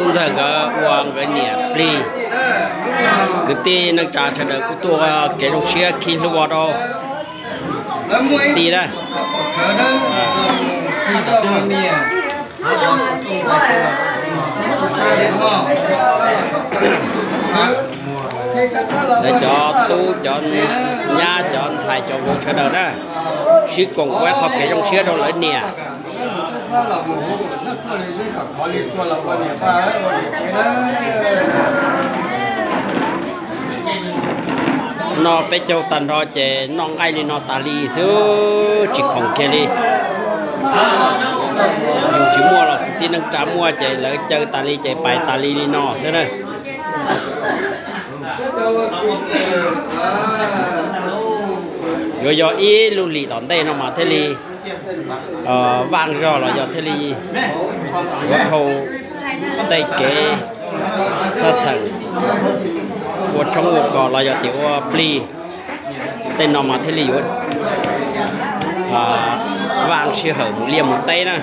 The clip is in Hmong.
Ntxawg nkawd ua nkawd niam plig, kwv tij neej tsa sawv daws kuj tuaj ua kev zoo siab khi hlub rau tij na. Lawv cov tub cov nyab cov ntxhais cov vauv sawv daws na, sib koom ua qhov kev zoo siab rau lawv niam. Noj peb caug tag nrho ces noj nqaij li no tas li xwb, tsis khoom kiag li. Yus tsis muaj los kwv tij neej tsa muaj ces lawv caw tas li ces pais tas li li no xwb na. Yuav yog ib lub hlis tom ntej no mas thiaj li vaj zog los yog thiaj li yuav dhau tej kev txhawj txheem, ua tshoob ua kos los yog tias ua plig tej no mas thiaj li yuav vaj sij hawm mus liaj mus teb na.